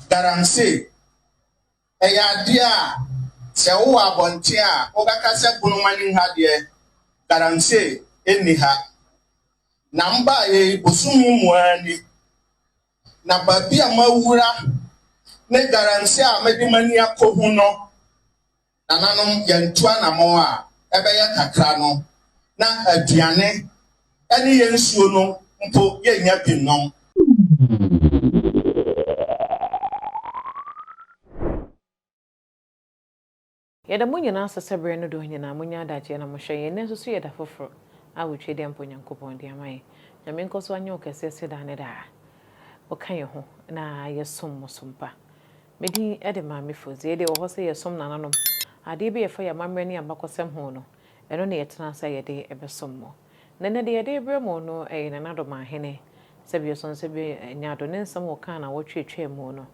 Galamsey, ɛyɛ adeɛ a sɛ wowɔ abɔnten a wobɛka sɛ Bonomanim ha deɛ, galamsey nni ha. Na mbaeɛ yi, bosome mu ara ni, na baabi a mawura ne galamsey a mede m'ani akɔhu no, Nananom, yɛntu anammɔn a, ɛbɛyɛ kakra no, na aduane ne yɛn nsuo no mpo yɛnnya bi nnom. Yɛda mo nyinaa ase sɛ berɛ no dɔ nyinaa monya adagyeɛ na mohwɛ yɛn. Nnɛ nso so yɛ da foforɔ a wotwa di ampa Onyankopɔn de ama yɛn. Nyame nkɔ so anyɛ wo kɛseɛ sɛ daa ne daa. Woka yɛn ho na yɛsom mo som pa. Me din de Maame Fodzi. Yɛdeɛ wɔ hɔ sɛ yɛsom nananom. Adeɛ bi a ɛfa yɛn amammerɛ ne yɛn abakɔsɛm ho no, ɛno na yɛtena ase a yɛde bɛsom mo. Na nnɛ deɛ yɛde rebrɛ mo no yɛ Nana Domahene, Sɛbioson Sɛbio Nyado ne nsɛm a ɔkaa nnawɔtwe a ɛtwaa mu no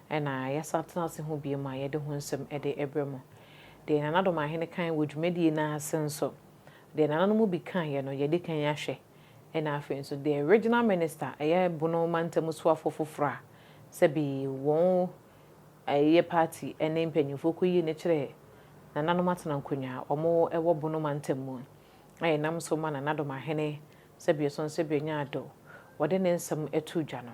na yɛasan atena ase ho bio a yɛde ho nsɛm de rebrɛ mo. Deɛ Nana Domahene kae wɔ dwumadie no ase nso, deɛ nananom mu bi kaeɛ no, yɛadi kan ahwɛ. Ɛna afei nso deɛ Regional Minister, ɛyɛ Bono mantam soafoɔ foforɔ a sɛbi wɔn ɛyɛ party ne mpanyinfoɔ kɔyii no kyerɛɛ nananom atena nkonnwa a wɔn wɔ Bono mantam mu a ɛnam so ma Nana Domahene Sɛbioson Sɛbionya Addo wɔde ne nsɛm too dwa no,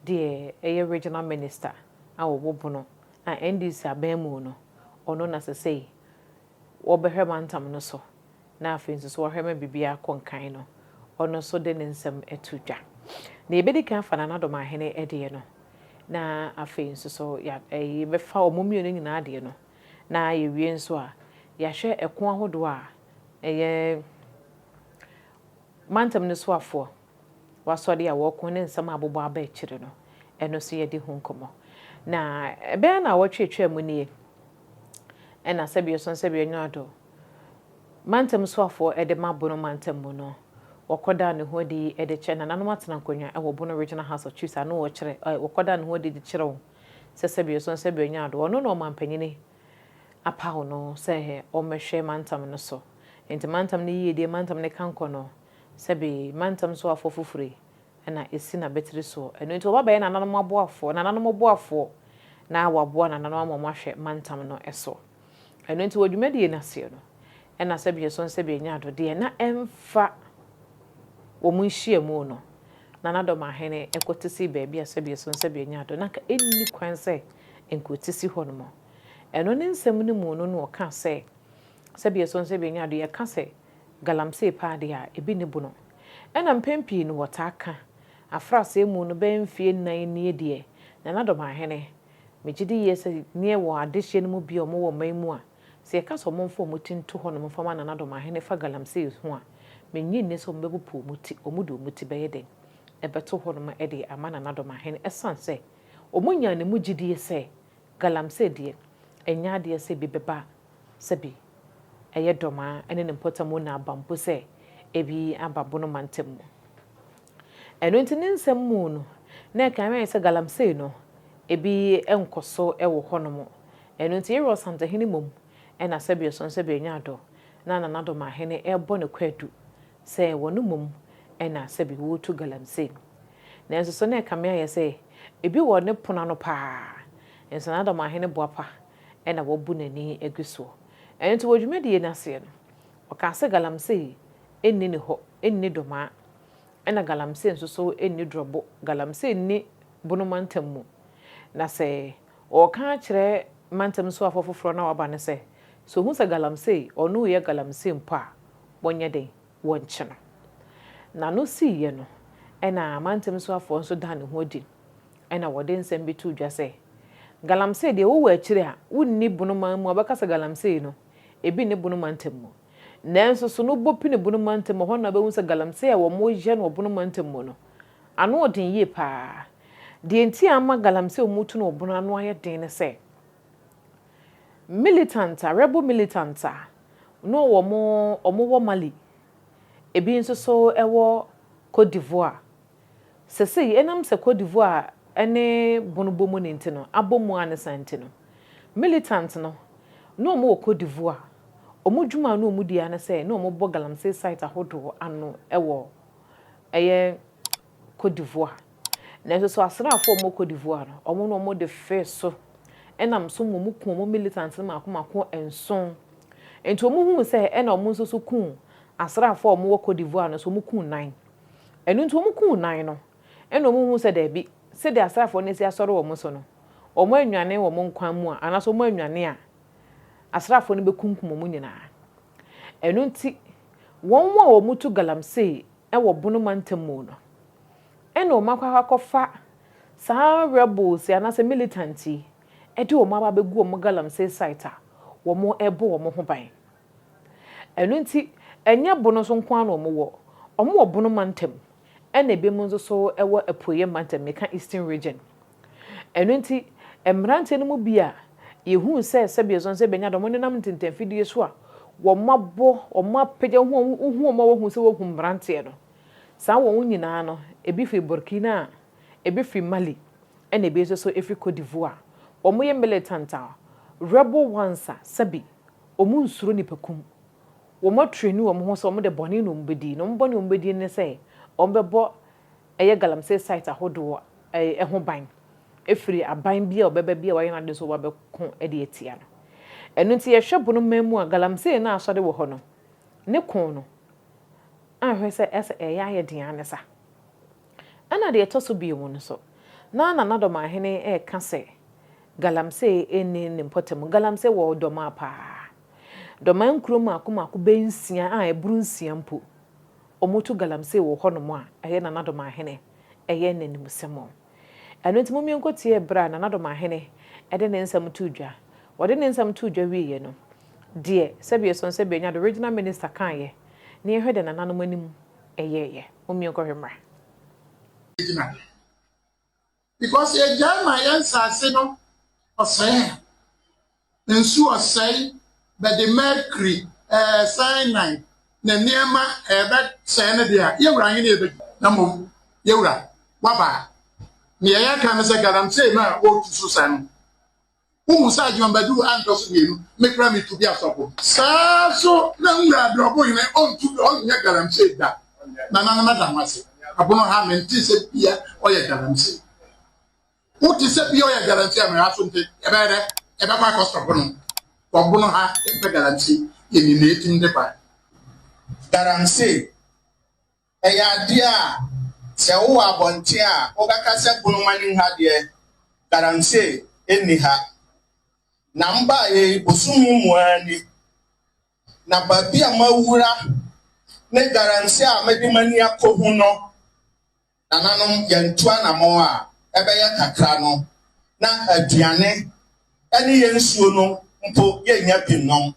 deɛ ɛyɛ Regional Minister a ɔwɔ Bono a NDC aban mu no ɔno na sesei wɔbɛhwɛ mantam no so na afei nso so wɔhwɛ ma biribiara kɔ nkan no, ɔno nso de ne nsɛm to dwa. Na yɛbɛdi kan afa Nana Domahene deɛ no, na afei nso so yɛbɛfa wɔn mmienu nyinaa deɛ no, na yɛwie nso a, yɛahwɛ ɛko ahodoɔ a ɛyɛ mantam no soafoɔ wasɔre a wɔko ne nsɛm a abobɔ aba akyire no, ɛno nso yɛde ho nkɔmmɔ. Na ɛbɛyɛ na awɔtwe atwa mu nie, ɛna sɛbi ɔsɔn sɛbi ɔnyɛ ado. Mantam soafoɔ de ma Bono mantam mu no, wɔkɔdaa ne ho adi de kyerɛ nananom atena nkonnwa wɔ Bono Regional House of Chiefs a na wɔkyerɛ ɛ wɔkɔdaa ne ho adi de kyerɛ wɔn sɛ sɛbi ɔsɔn sɛbi ɔnyɛ ado. Ɔno na ɔmampanyini apaw no sɛ ɔmmɛhwɛ mantam no so. Enti mantam no yiedie, mantam no kankɔ no, sɛbi mantam soafoɔ foforɔ yi na ɛsi n'abatiri soɔ. Ɛno nti wɔba bɛyɛ nananom aboafoɔ, nananom boafoɔ na wɔaboa nananom ama wɔahwɛ mantam no so. Ɛno nti wɔ dwumadie no aseɛ no, ɛna sɛbi ɛso sɛbi ɛnya ado deɛ na ɛmfa wɔn nhyiamu no, Nana Dɔmahene ɛkɔte si baabi a sɛbi ɛso sɛbi ɛnya ado na nka ɛnni kwan sɛ nkɔte si hɔ nom. Ɛno ne nsɛm no mu no na ɔka sɛ sɛbi ɛso sɛbi ɛnya ado yɛka sɛ galamsey paa deɛ a ebi ne bono. Ɛna mpɛn pii no wɔtaa ka afrasɛe mu no bɛyɛ mfeɛ 4 nie deɛ Nana Dɔmahene megye di yie sɛ neɛ wɔ adehyeɛ no mu bi a wɔwɔ ɔman mu a sɛ yɛka sɛ ɔmomfa wɔn ti nto hɔ nom mfa ma Nana Dɔmahene fa galamsey ho a, mennye nni sɛ wɔbɛpopo wɔn ti, wɔn de wɔn ti bɛyɛ dɛn ɛbɛto hɔ nom de ama Nana Dɔmahene ɛsiane sɛ wɔn nyaa ne mu gyidie sɛ galamsey deɛ ɛnyɛ adeɛ sɛ bi bɛba sɛbi ɛyɛ dɔmaa ne ne mpɔtam na aba mpo sɛ ebi aba Bono mantam mu. Ɛno nti ne nsɛm mu no, na ɛka ayɛ sɛ galamsey no ebi nkɔ so wɔ hɔnom. Ɛno nti Yɛwura Ɔsantehene mmom ɛna sɛbi ɔsɔn sɛbi ɛnya adɔ na Nana Dɔmahene ɛrebɔ ne kwadu sɛ wɔn mmom ɛna sɛbi wɔretu galamsey. Nanso so na ɛka me ayɛ sɛ ebi wɔ ne pono ano paa, nso Nana Dɔmahene boapa ɛna wɔbu n'ani agu soɔ. Ɛno nti wɔ dwumadie no aseɛ no, ɔkaa sɛ galamsey nni ne hɔ, nni dɔmaa, ɛna galamsey nso so nni drɔbo, galamsey nni Bono mantam mu. Na sɛ ɔreka akyerɛ mantam soafoɔ foforɔ na waba no sɛ, sɛ ohu sɛ galamsey, ɔno reyɛ galamsey mpo a, wɔnyɛ den, wɔnkye no. Na no siiɛ no, ɛna mantam soafoɔ nso daa ne ho adi, ɛna wɔde nsɛm bi too dwa sɛ, galamsey deɛ wowɔ akyire a, wonni Bono man mu a wobɛka sɛ galamsey no, ebi nni Bono mantam mu. Nanso so no bɔ pini Bono mantam mu, hɔ na wobɛhu sɛ galamsey a wɔyɛ no wɔ Bono mantam mu no, ano ɔden yie paa. Deɛ nti a ama galamsey a wɔtu no wɔ Bono ano ayɛ den ne sɛ, militant a, rebel militant a, na wɔn wɔ Mali, ebi nso so wɔ Cote d'Ivoire. Sesei ɛnam sɛ Cote d'Ivoire ne Bono bɔ mu ne nti no, abɔ mu a ne saa nti no, militant no, na wɔn wɔ Cote d'Ivoire. Wɔn dwuma a na wɔn di ara ne sɛ na wɔn bɔ galamsey site ahodoɔ ano wɔ ɛyɛ Cote d'Ivoire. Nanso so asraafoɔ a wɔwɔ Cote d'Ivoire no, wɔn na wɔde fee so nam so ma wɔkum wɔn militants no mmaako mmaako nson. Nti wɔhuu sɛ ɛna wɔn nso so kum asraafoɔ a wɔwɔ Cote d'Ivoire no nso wɔkum nnan. Ɛno nti wɔkum nnan no, ɛna wɔhuu sɛ daabi, sɛdeɛ asraafoɔ no asi asɔre wɔn so no, wɔannwane wɔn nkwa mu a, anaasɛ wɔannwane a, asraafoɔ no bɛkunkum wɔn nyinaa. Ɛno nti, wɔn a wɔtu galamsey wɔ Bono mantam mu no, ɛna wɔn akɔ akɔfa saa rebels yi anaasɛ militant yi de wɔn aba abɛgu wɔn galamsey site a wɔrebɔ wɔn ho ban. Ɛno nti, ɛnyɛ Bono so nko ara na wɔwɔ. Wɔwɔ Bono mantam, ɛna ebinom nso so wɔ Apueeɛ mantam, meka Eastern Region. Ɛno nti, mmeranteɛ no mu bi a yɛhuu sɛ sɛdeɛ ɛsɛ sɛ bɛnya dɔm nenam ntentanfidie so a wɔabɔ, wɔapagya, wohu wɔn a wɔhu sɛ wɔhu mmeranteɛ no. Saa wɔn nyinaa no, ebi firi Burkina, ebi firi Mali, ɛna ebi nso so firi Cote d'Ivoire. Wɔyɛ militant a, rebel ones a sɛbi wɔn nsuro nipakum. Wɔn atraini wɔn ho sɛ wɔn de bɔne na wɔbɛdi, na wɔn bɔne a wɔbɛdi ne sɛ wɔbɛbɔ ɛyɛ galamsey site ahodoɔ ho ban afiri aban bi a ɔbɛba bi a wayɛ n'adwene sɛ ɔba bɛko de atia no. Ɛno nti yɛhwɛ Bono man mu a galamsey no a asɔre wɔ hɔ no, ne ko no, anhwɛ sɛ ɛsɛ ɛyɛ ayɛ den ara ne sa. Ɛna deɛ ɛtɔ so bio mu no nso, na Nana Dɔmahene reka sɛ galamsey nni ne mpɔtam. Galamsey wɔ Dɔmaa paa. Dɔmaa nkuro mmaako mmaako bɛyɛ nsia a ɛboro nsia mpo, wɔtu galamsey wɔ hɔnom a, ɛyɛ Nana Dɔmahene, ɛyɛ n'animusɛm. Ɛno nti mommie nkɔtie berɛ a Nana Dɔmahene de ne nsɛm too dwa. Ɔde ne nsɛm too dwa wieeɛ no, deɛ sɛbi ɛsɔn sɛbi anya the regional minister kaeɛ, na yɛnhwɛ deɛ nananom anim yɛeɛ. Mommie nkɔhwɛ mmra. Gyina. Because yɛgyae ma yɛn nsase no ɔsɛe a, nsu ɔsɛe, bɛde mercury, ɛɛ cyanide ne nneɛma ɛbɛsɛe no deɛ a, yɛwura he ne yɛbɛdi. Na mmom yɛwura, waba a, neɛ yɛka ne sɛ galamsey no a wɔretu so sa no, wohu sɛ Agyeman Badu antɔ so mmienu, me koraa metu bi asɔfo. Saa so na nwura Abrɔbohene ɔntu ɔnyɛ galamsey da. Nananom mɛda mo ase. Abono ha mente sɛ bia ɔyɛ galamsey. Wote sɛ bia ɔyɛ galamsey a mɛha so nte yɛbɛyɛ dɛ yɛbɛkɔ akɔ stop no. Ɔbono ha yɛmpɛ galamsey yɛnim nea ɛtim de ba. Galamsey Ɛyɛ adeɛ a sɛ wowɔ abɔnten a wobɛka sɛ Bonomanim ha deɛ galamsey nni ha. Na mbaeɛ yi bosome mu ara ni, na baabi a mawura ne galamsey a mede m'ani akɔhu no, Nananom, yɛntu anammɔn a, ɛbɛyɛ kakra no, na aduane ne yɛn nsuo no mpo yɛnnya bi nnom.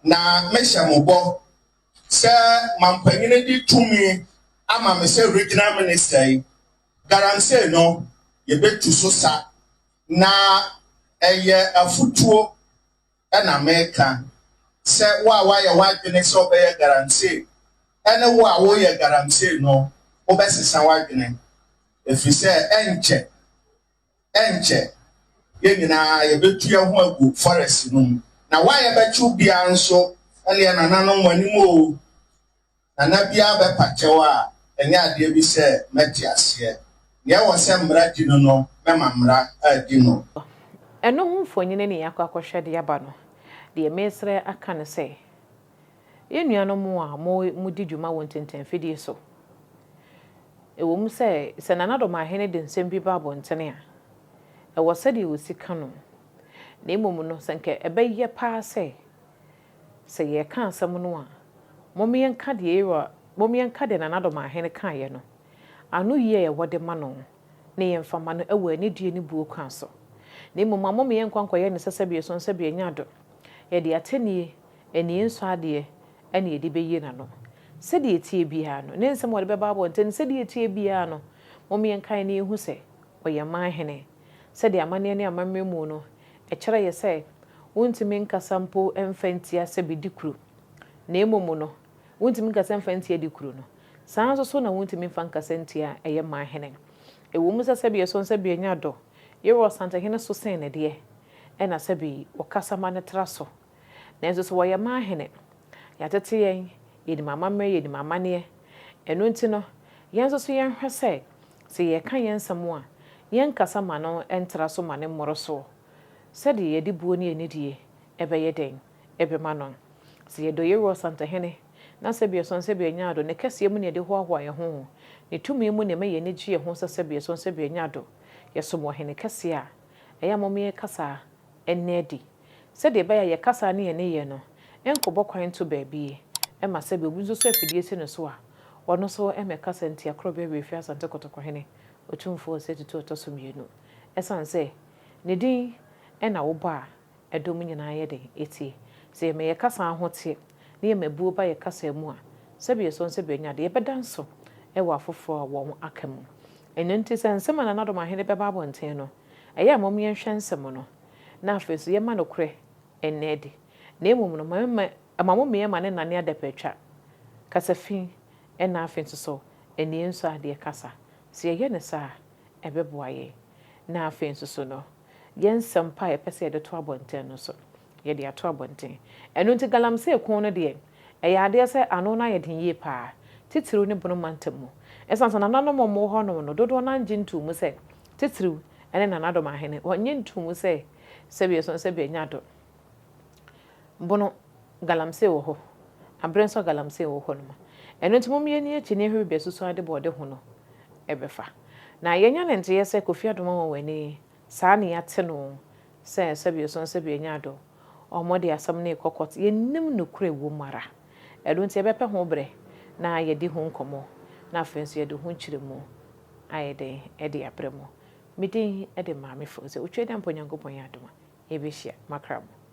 Na mehyɛ mo bɔ sɛ mampanyini de tumi ama me sɛ regional minister yi, galamsey no, yɛbɛtu so sa. Na ɛyɛ afutuo na meka sɛ wo a woayɛ w'adwene sɛ wobɛyɛ galamsey ne wo a woreyɛ galamsey no, wobɛsesa w'adwene, ɛfiri sɛ ɛnkyɛ, ɛnkyɛ yɛn nyinaa yɛbɛtu yɛn ho agu forest no mu. Na wo a yɛbɛkye wo biara nso, ɛnneɛ nananom mo anim oo, Nana biara bɛpa kyɛw a, ɛnyɛ adeɛ bi sɛ mɛte aseɛ. Deɛ ɛwɔ sɛ mmara di no no, mɛma mmara adi no. Ɛno ho mfonini ne yɛakɔ akɔhwɛ de aba no, deɛ meresrɛ aka ne sɛ, yɛn nuanom a modi dwuma wɔ ntentanfidie so, ɛwɔ mu sɛ, sɛ Nana Dɔmahene de nsɛm bi ba abɔntene a, ɛwɔ sɛdeɛ ɔsi ka no, na mmom no, sɛ nka ɛbɛyɛ pa ara sɛ Sɛ yɛreka asɛm no a, mom yɛnka deɛ Aaron, mom yɛnka deɛ Nana Dɔmahene kaeɛ no, ano yie a yɛwɔ de ma no, ne yɛmfa ma no wɔ anidie ne buo kwan so. Na mmom amom yɛnkɔ nkɔyɛ no sɛ sɛbi ɛsɔn sɛbi ɛnyɛ ado. Yɛde atɛnie, anie nsɔ adeɛ ɛna yɛde bɛyie n'ano. Sɛdeɛ ɛteɛ biara no, ne nsɛm a ɔde bɛba abɔnten no, sɛdeɛ ɛteɛ biara no, mom yɛnkae na yɛnhu sɛ ɔyɛ man hene. Sɛdeɛ amanneɛ ne amammerɛ mu no, Ɛkyerɛ yɛ sɛ wontumi nkasa mpo mfa ntia sɛ bedi kuru, na mmom no, wontumi nkasa mfa ntia di kuru no. Saa ara nso so na wontumi mfa nkasa ntia ɛyɛ man hene. Ɛwom sɛ sɛbi ɛso sɛbi ɛnyɛ adɔ, yɛwɔ Ɔsantehene so sen ne deɛ, ɛna sɛbi wɔkasa ma no tra so. Nanso sɛ wɔyɛ man hene, yɛatete yɛn, yɛnim amammerɛ, yɛnim amanneɛ. Ɛno nti no, yɛn nso so yɛnhwɛ sɛ, Sɛ yɛreka yɛn nsɛm a, yɛnkasa ma no ntra so ma no mmoro soɔ, sɛdeɛ yɛde buo ne anidie bɛyɛ dɛn bɛma no. Sɛ yɛdɔ Yehowa Asantehene, na sɛdeɛ ɔsɛ sɛ yɛnya adɔ, ne kɛseɛ mu na yɛde hoahoa yɛn ho, ne tumi mu na ɛma yɛn ani gye yɛn ho sɛ sɛdeɛ ɔsɛ sɛ yɛnya adɔ, yɛsom ɔhene kɛseɛ a, ɛyɛ a momma yɛnkasa nna adi. Sɛdeɛ ɛbɛyɛ a yɛn kasa ne yɛn nneyɛɛ no nkɔbɔ kwan nto baabi ma sɛdeɛ obi nso sɔ afidie si ne so a, ɔno nso mmɛkasa ntia Korɔbea Werɛfie Asante Kɔtɔkɔhene Otumfoɔ Osei Tutu Ɔtɔ So Mmienu. Ɛsiane sɛ ne din na wobɔ a, ɛdɔm nyinaa yɛ dɛn tie? Sɛ yɛma yɛn kasa ho te na yɛma buo ba yɛn kasa mu a, sɛbi yɛsɔ sɛbi yɛnya de, yɛbɛda nso wɔ afoforɔ a wɔn aka mu. Ɛno nti sɛ nsɛm a Nana Dom Ahene bɛba abɔnten no, ɛyɛ a mom yɛnhwɛ nsɛm no na afei nso yɛmma nokorɛ nna adi. Na mmom no, ma ma mo mmea ma ne nane adapatwa, kasa fi, ɛna afei nso so ani nsɔ adeɛ kasa. Sɛ yɛyɛ no saa a, ɛbɛboa yɛn. Na afei nso so no, yɛn nsɛm pa a yɛpɛ sɛ yɛde to abɔnten no nso, yɛde ato abɔnten. Ɛno nti galamsey ko no deɛ, ɛyɛ adeɛ sɛ ano no ayɛ den yie paa, titiriw ne Bono mantam mu. Ɛsiane sɛ nananom a wɔwɔ hɔnom no, dodoɔ no ara ngye ntoo mu sɛ, titiriw ne Nana Ahene, wɔnnye ntoo mu sɛ sɛbi ɛso sɛbi ɛnyɛ ado. Bono, galamsey wɔ hɔ. Aberɛ nso a galamsey wɔ hɔ nom. Ɛno nti mom yɛnni akyi na yɛnhwɛ baabi a susuan ade bɔ ɔde ho no ɛbɛfa. Na yɛanya ne nteeɛ sɛ Kofi Adom Anwanwani, saa na yɛate no sɛ sɛbi ɛso sɛbi ɛnyɛ ado. Wɔn de asɛm no rekɔ court. Yɛnnim nokorɛ wɔ mu ara. Ɛno nti yɛbɛpɛ ho berɛ na yɛadi ho nkɔmmɔ na afei nso yɛde ho nkyerɛmu ayɛ dɛn de abrɛ mo. Me din de Maame Fauziah. Otwa dɛ mpo Nyankopɔn yɛ adom a yɛbɛhyia. Makra mo.